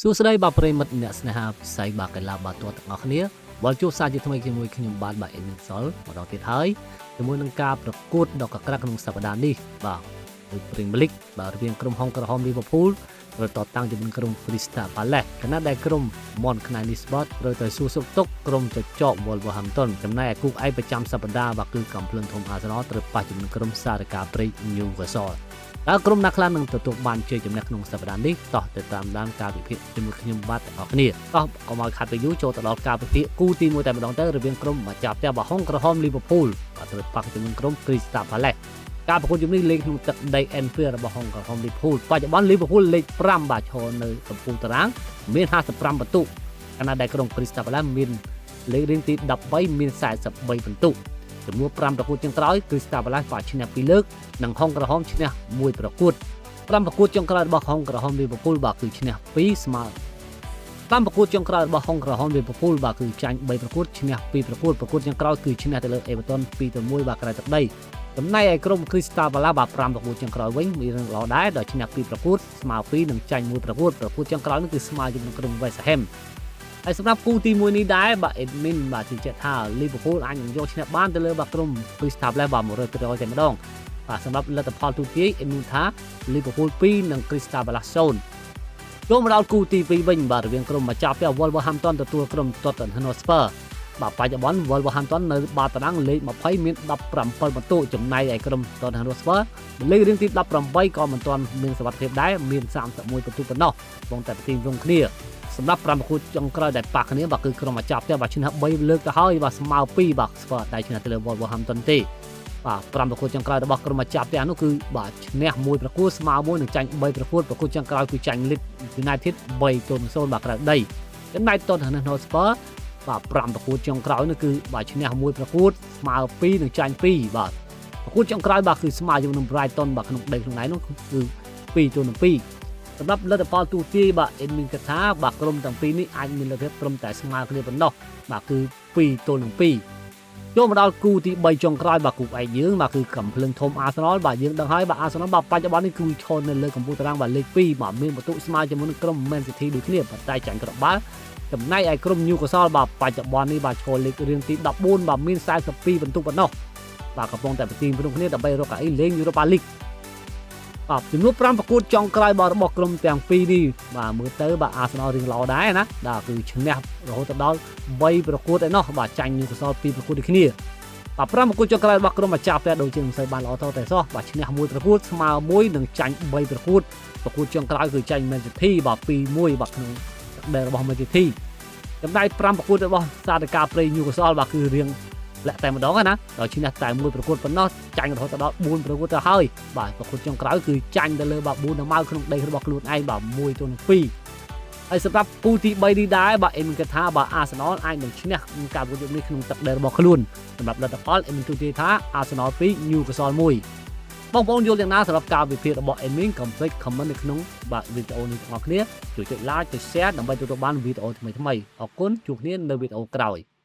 សួស្តីបាទប្រិយមិត្តអ្នកស្នេហាផ្សែងបាទកីឡាបាល់ទាត់ទាំងអស់គ្នាវិលជួបសារជាថ្មីជាមួយខ្ញុំបាទបាទអេមីនសុលម្ដងទៀតហើយជាមួយនឹងការប្រកួតដ៏កក្រើកក្នុងសប្តាហ៍នេះបាទគឺ Premier League បាទរវាងក្រុមហុងក្រហម Liverpool ត្រូវតតាំងជាមួយនឹងក្រុម Crystal Palace ខណៈដែលក្រុមមនខ្នាយ Lisbon ត្រូវតែសួរសុខទុក្ខក្រុមចចក Wolverhampton ចំណែកឯគូឯកប្រចាំសប្តាហ៍បាទគឺកំភ្លើងធំ Arsenal ត្រូវប៉ះជាមួយនឹងក្រុមសារកាព្រៃ Newcastle តើក្រុមណាខ្លះនឹងទទួលបានជ័យជំនះក្នុងសប្តាហ៍នេះតោះទៅតាមដានការវិភាគជាមួយខ្ញុំបាទទាំងអស់គ្នាតោះកុំឲ្យខាត់ពេលយូរចូលទៅដល់ការវិភាគគូទី1តែម្ដងទៅរវាងក្រុមម្ចាស់ផ្ទះបាហុងក្រហម Liverpool បាទត្រូវប៉ះជាមួយនឹងក្រុម Crystal Palace ការប្រកួតជំនេះលេងក្នុងទឹកដី Anfield របស់ហុងក្រហម Liverpool បច្ចុប្បន្ន Liverpool លេខ5បាទឈរនៅកំពូលតារាងមាន55ពិន្ទុខណៈដែលក្រុម Crystal Palace មានលេខរៀងទី13មាន43ពិន្ទុចំនួន5ប្រកួតចុងក្រោយ Crystal Palace បាទឈ្នះ2លើកនិងហុងក្រហមឈ្នះ1ប្រកួត5ប្រកួតចុងក្រោយរបស់ហុងក្រហម Liverpool បាទគឺឈ្នះ2ស្មើ5ប្រកួតចុងក្រោយរបស់ហុងក្រហម Liverpool បាទគឺចាញ់3ប្រកួតឈ្នះ2ប្រកួតប្រកួតចុងក្រោយគឺឈ្នះទៅលើ Everton 2-1បាទក្រៅទឹកដីចំណែកឯក្រុម Crystal Palace បាទ5ប្រកួតចុងក្រោយវិញមានរឿងល្អដែរដោយឈ្នះ2ប្រកួតស្មើ2និងចាញ់1ប្រកួតប្រកួតចុងក្រោយនោះគឺស្មើជាមួយនឹងក្រុម West Ham ហើយសម្រាប់គូទី1នេះដែរបាទ admin បាទជឿជាក់ថា Liverpool អាចនឹងយកឈ្នះបានទៅលើបាទក្រុម Crystal Palace បាទ100%តែម្ដងបាទសម្រាប់លទ្ធផលទូទាយ admin ថា Liverpool 2និង Crystal Palace 0ចូលមកដល់គូទី2វិញបាទរវាងក្រុមម្ចាស់ផ្ទះ Wolverhampton ទទួលក្រុម Tottenham Hotspur បាទបច្ចុប្បន្ន Wolverhampton នៅបាល់តារាងលេខ20មាន17ពិន្ទុចំណែកឯក្រុម Tottenham Hotspur លេខរៀងទី18ក៏មិនទាន់មានសុវត្ថិភាពដែរមាន31ពិន្ទុប៉ុណ្ណោះបងតែប្រទីរងគ្នាសម្រាប់5ប្រកួតចុងក្រោយដែលប៉ះគ្នាបាទគឺក្រុមម្ចាស់ផ្ទះបាទឈ្នះ3លើកទៅហើយបាទស្មើ2បាទស្មើតែឈ្នះទៅលើ Wolverhampton ទេបាទ5ប្រកួតចុងក្រោយរបស់ក្រុមម្ចាស់ផ្ទះនោះគឺបាទឈ្នះ1ប្រកួតស្មើ1និងចាញ់3ប្រកួតប្រកួតចុងក្រោយគឺចាញ់ Leeds United 3-0បាទក្រៅដីចំណែក Tottenham Hotspur បាទ5ប្រកួតចុងក្រោយនោះគឺបាទឈ្នះ1ប្រកួតស្មើ2និងចាញ់2បាទប្រកួតចុងក្រោយបាទគឺស្មើជាមួយនឹង Brighton បាទក្នុងដីខ្លួនឯងនោះគឺ2-2សម្រាប់លទ្ធផលទូទាយបាទអេដមីនគិតថាបាទក្រុមទាំងពីរនេះអាចមានលទ្ធភាពត្រឹមតែស្មើគ្នាប៉ុណ្ណោះបាទគឺ2ទល់នឹង2ចូលមកដល់គូទី3ចុងក្រោយបាទគូឯកយើងបាទគឺកំភ្លើងធំ Arsenal បាទយើងដឹងហើយបាទ Arsenal បាទបច្ចុប្បន្ននេះគឺឈរនៅលើកំពូលតារាងបាទលេខ2បាទមានពិន្ទុស្មើជាមួយនឹងក្រុម Man City ដូចគ្នាប៉ុន្តែចាញ់គ្រាប់បាល់ចំណែកឯក្រុម Newcastle បាទបច្ចុប្បន្ននេះបាទឈរលេខរៀងទី14បាទមាន42ពិន្ទុប៉ុណ្ណោះបាទកំពុងតែប្រទីងព្រំគ្នាដើម្បីរកកៅអីលេង Europa League បាទចំនួន5ប្រកួតចុងក្រោយបាទរបស់ក្រុមទាំងពីរនេះបាទមើលទៅបាទ Arsenal រៀងល្អដែរណាបាទគឺឈ្នះរហូតដល់3ប្រកួតឯណោះបាទចាញ់ Newcastle 2ប្រកួតដូចគ្នាបាទ5ប្រកួតចុងក្រោយរបស់ក្រុមម្ចាស់ផ្ទះដូចជាមិនសូវបានល្អតតែសោះបាទឈ្នះ1ប្រកួតស្មើ1និងចាញ់3ប្រកួតប្រកួតចុងក្រោយគឺចាញ់ Man City បាទ2-1បាទក្នុងទឹកដីរបស់ Man City ចំណែក5ប្រកួតរបស់សារកាព្រៃ Newcastle បាទគឺរៀងលាក់តែម្ដងណាដល់ឈ្នះតែមួយប្រកួតប៉ុណ្ណោះចាញ់រហូតដល់4ប្រកួតទៅហើយបាទប្រកួតចុងក្រោយគឺចាញ់ទៅលើបាទ4ដល់ម៉ៅក្នុងដីរបស់ខ្លួនឯងបាទ1ទល់នឹង2ហើយសម្រាប់គូទី3នេះដែរបាទអេមីនគិតថាបាទអាសនលអាចនឹងឈ្នះការប្រកួតនេះក្នុងទឹកដីរបស់ខ្លួនសម្រាប់លទ្ធផលអេមីនទូទាយថាអាសនល2 Newcastle 1បងប្អូនយល់យ៉ាងណាសម្រាប់ការវិភាគរបស់ admin កុំភ្លេច comment នៅក្នុងបាទវីដេអូនេះទាំងអស់គ្នាជួយចុច like ចុច share ដើម្បីទទួលបានវីដេអូថ្មីៗអរគុណជួបគ្នានៅវីដេអូក្រោយ។